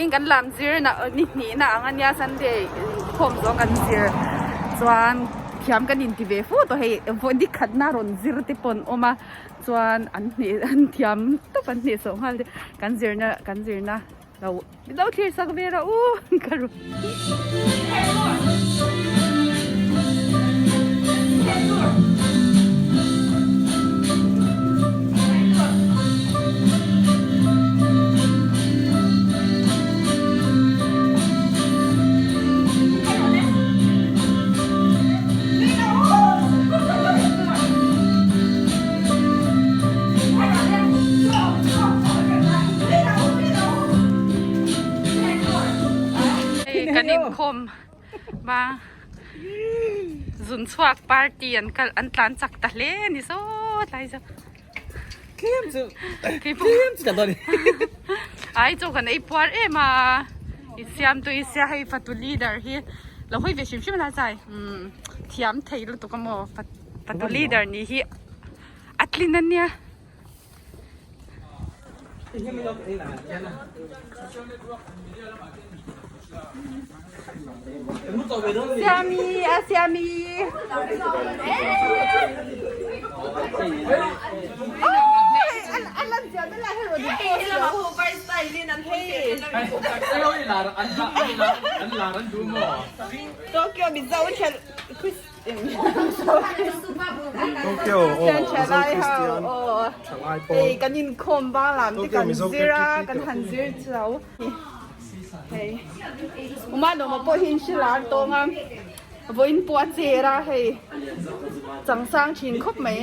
Vawiin kan lam zir na ni hnih na ang ania Sunday inkhawm zawng kan zir chuan thiam kan inti ve fo tawh hei vawi ni khatna rawn zir te pawh an awm a chuan an hneh an thiam tawp an hneh sawh nghal te kan zirna kan zirna lo lo thlir sak ve rawh u ka ru. Hei kan inkhawm bang zun chhuak party an kal an tlan chak ta hle a ni sawt lai chu tlem chu tlem chu kan dawn a ni ai chu kan ei puar em a i siam tu i sia hei fatu leader hi lo hawi ve hrim hrim la chai umm thiam thei lutuk a maw fatu leader nih hi a tlin a nia. Siami a siami Tokyo Mizo Tokyo aw Mizo Christian thalai pawl Hei kan inkhawm bang lam te kan zir a kan han zir chho hei uma lawma pawh hi in hre lar tawng a vawiin pawh a cher a hei changsang thin khawp mai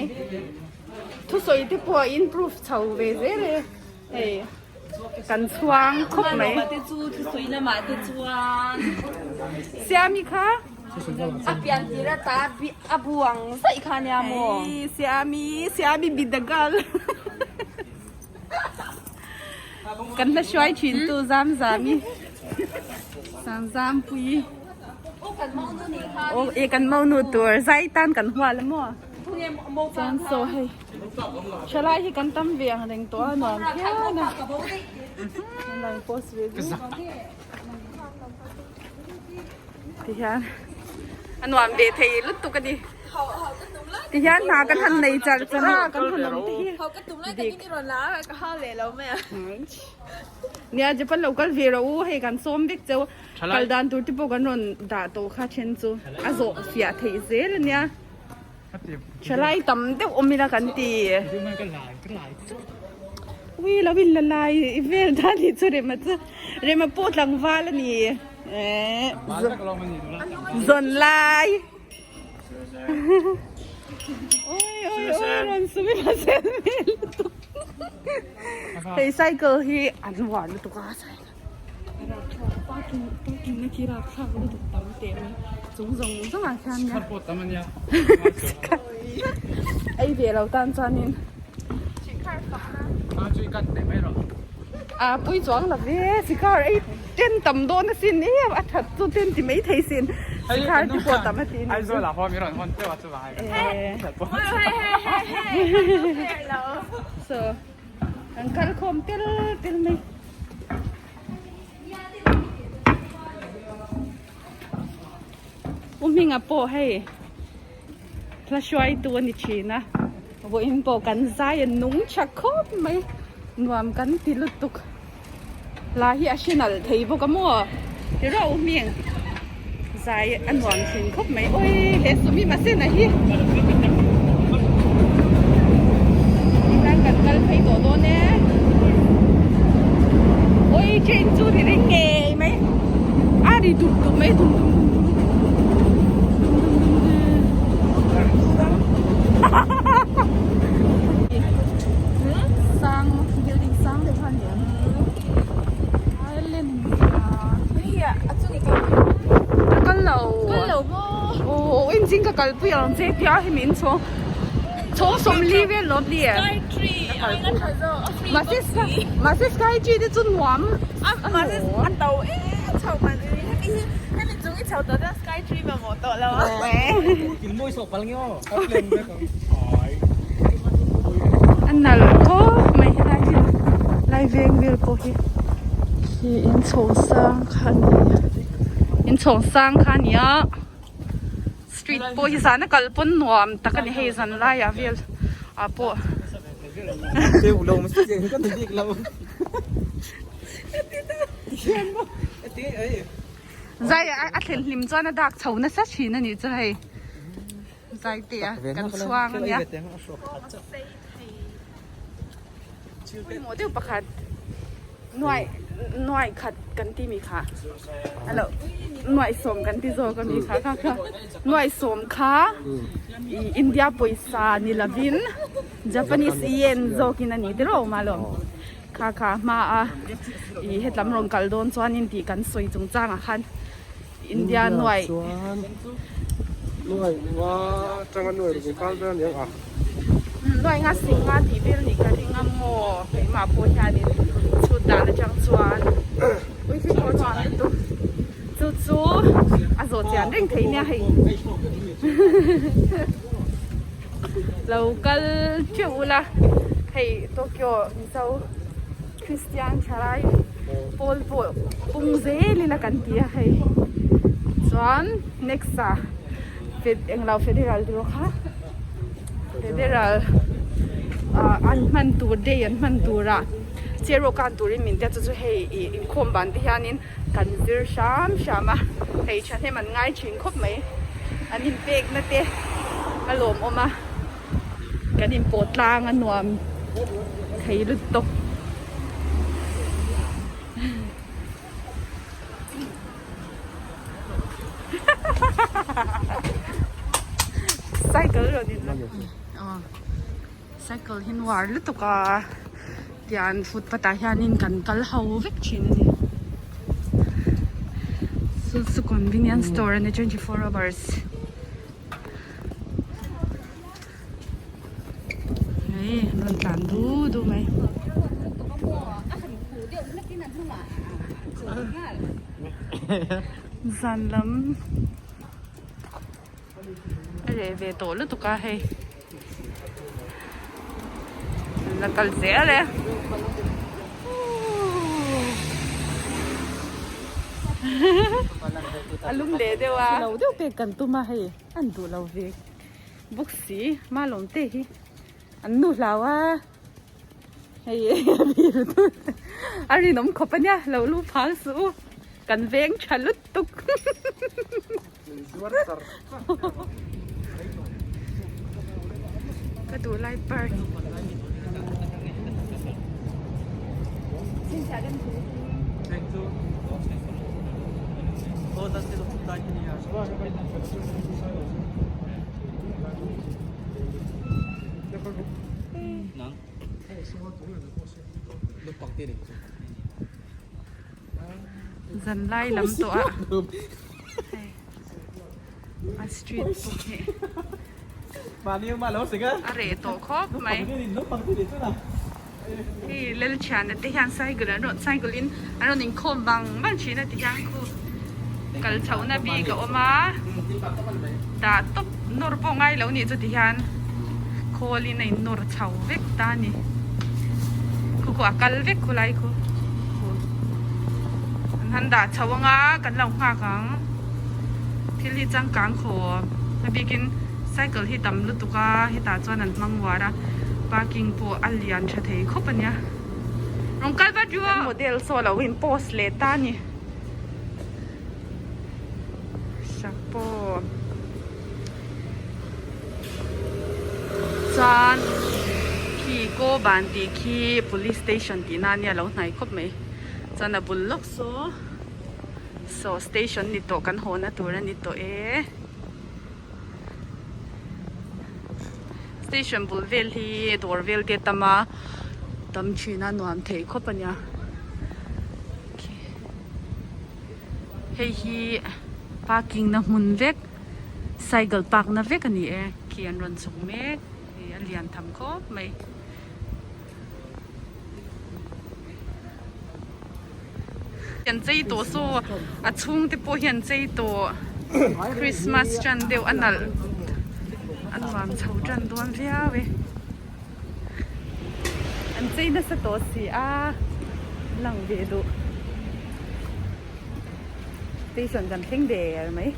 thusawi te pawh a improve chho ve zel e hei kan chhuang khawp mai Siami kha. A pian tir ata a buang zaih kha ania maw? Hei Siami, Siami bidagal. Kan hla hruai thin tu zam zami. Sang zam pui. Aw e kan monu tur zai tan kan hual a maw? Chuan saw hei. Thalai hi kan tam ve ang reng tawh a nuam phian a. An post ve zui. Ti hian a nuam ve thei lutuk a ni. Ti hian hna kan han nei char char a kan han awm te hi. Dik. Nia Japan lo kal ve rawh u hei kan sawm vek cheu kal dan tur te pawh kan rawn dah tawh kha then chu a zawh fiah theih zel a nia. Thalai tam deuh awm ila kan ti. Ui lo in la lai vel dan hi chu rema chu rema pawh tlangval a ni eh zawn lai oi oi oi rawn sumi la zel hmel lutuk hei cycle hi an uar lutuk a cycle parking parking na khi rapthlak lutuk tam teh mai chung zawng zawng ah khian nia pawh tam ania ei ve lo tan chuanin a chui cut teh mai rawh a pui chuang lo ve sikar ei ten tam dawn asin e a that chu ten ti mai thei sin sikar te pawh tam a ti ni Aizawl ah pawh mi rawn hawn teuh a chuvang ai so An kal khawm tel tel mai. U hminga pawh hei hla hruaitu a ni thin a vawiin pawh kan zai a nung tha khawp mai nuam kan ti lutuk hla hi a hre nalh thei bawk a maw ti rawh u hming zai a nuam thin khawp mai awi he sumi mahse na hi tihian kan kal phei tawh dawn e awi train chu ri ring ngei mai a ri dup dup mai dum dum dum dum dum dum dum dum sang building sang deuh kha a ni ang. Ka kal lo. Kal lo maw? Aw engtin ka kal pui ang che tia hemi in chhawng chhawng sawmli vel lawm ni e. Sky tree a ina tha zawk a free Mahse mahse sky tree te chu nuam mahse a to em chho man ni hemi hi hemi chung i chho tawh chuan sky tree mamawh tawh lo a. In mawi sawh pal nge aw. A nalh khawp mai helai hi lai veng vel pawh hi. Khi inchhawng sang kha a ni inchhawng sang kha a ni a street pawh hi zana kal pawn nuam tak a ni hei zan laiah vel ah pawh. Zai a thlen hlim chuan a dak chho nasa thin a nih chu hei zai te a kan chhuang a nia. Pawimawh deuh pakhat nuai nuai khat kan ti mi kha alo nuai sawm kan ti zawk a mi kha kha kha nuai sawm kha ih India pawisa ni lovin Japanese yen zawkin a ni tiraw awm alawm kha kha hma a ih hetlam rawn kal dawn chuanin tih kan sawi chungchangah khan India nuai Nuai nga tanga nuai ruk kal vel aniang a. Nuai nga sing nga tih vel nih ka ring a maw keimah pawh hianin chhut dan atang chuan ui hi pawh chuan lutuk chu chu a zawh chian reng thei nia hei lo kal teuh ula hei Tokyo Mizo Kristian thalai pawl pawh pung zelin a kan ti a hei chuan next ah englo federal tih kha federal ah an hman tur day an hman turah chair rawh kan turin min tia chu chu hei ih inkhawm ban te hianin kan zir hram hram a hei thahnem an ngai thin khawp mai an inpekna te a lawmawm a. Kan inpawh tlang a nuam thei lut tawp. Cycle rawn in cycle hi nuar lutuk a tian footpath ah hianin kan kal ho vek thin a ni. Chu chu convenience store a ni 24 hours. Hei an rawn tlan du du mai. Zan lam a reh ve tawh lutuk a hei. An la kal zel e. A lum leh deuh a. Lo deuh pek kan tum a hei an duh lo ve bawk si malawm te hi an nu hlau a hei a rinawm khawp a nia lo lu phal suh u kan veng tha lutuk. Ka duh lai park. Zan lai lam tawh a hei a street pawh hi a reh tawh khawp mai hei Lalthiana te hian cycle an rawn cycle in an rawn inkhawm vang vang thin a ti hian khu kal chhohna bik a awm a dah tawp nawr pawh ngai lo nih chu ti hian khawl in a in nawr chho vek ta a ni khu khu a kal vek khulai khu an han dah chho anga kan lo nghak ang thil hi changkang khawp a bikin cycle hi tam lutuk a hetah chuan an hmang uar a parking pawh a lian tha thei khawp a nia rawn kal vat ru a model saw lo in post leh ta a ni. Chapo chuan khi kaw ban tih khi police station tih na ania lo hnai khawp mai chuan a bul lawk saw saw station ni tawh kan haw na tur a ni tawh e station bul vel hi dawr vel te tam a tam thin a nuam thei khawp a nia. Hei hi parking na hmun vek cycle park na vek a ni e khi an rawn chhuk mek hei a lian tham khawp mai. An chei tawh saw a chhung te pawh hi an chei tawh Christmas tan deuh a nalh a nuam chho tan dawn viau e. An chei nasa tawh si a lang ve duh. Station kan thleng der mai.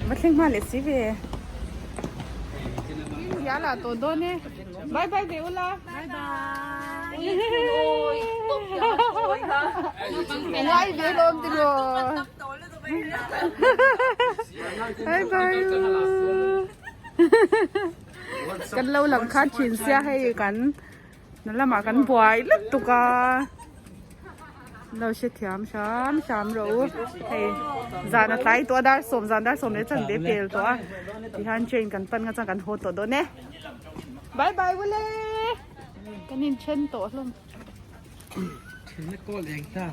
Va thleng hma leh si ve. India lah tawh dawn e. Bye bye ve ula. Bye bye. Ngai ve lawm ti law. Bye bye u. Kan lo lang khan thin sia hei kan Na lamah kan buai lutuk a, lo hrethiam hram hram rawh u, hei zan a tlai tawh a dar sawm zan dar sawm leh chan ve pel tawh a tihian train kan pan nga chuan kan haw tawh dawn e bye bye ule kan inthen tawh hlawm. Thinna kawl eng ta.